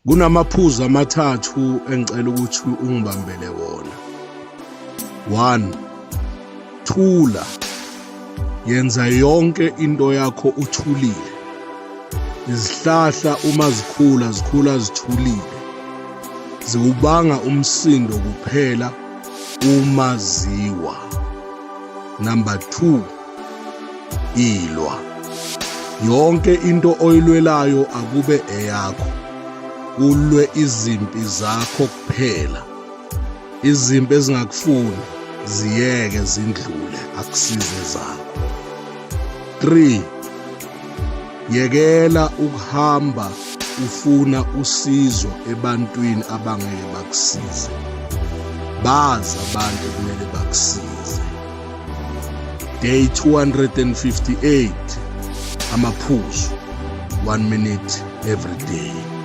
Kunamaphuzu amathathu engicela ukuthi ungibambele wona. 1 Thula. Yenza yonke into yakho uthulile. Izihlahla uma zikhula zikhula zithulile. Ziwubanga umsindo kuphela uma ziwa. Number 2 Ilwa. Yonke into oyilwelayo akube eyakho. Ulwe izimpi zakho kuphela. Izimpi ezingakufuni ziyeke zindlule akusize zakho. 3 Yekela ukuhamba ufuna usizo ebantwini abangeke bakusize. Bazi abantu kumele bakusize. Day 258 amaphuzu 1 minute every day.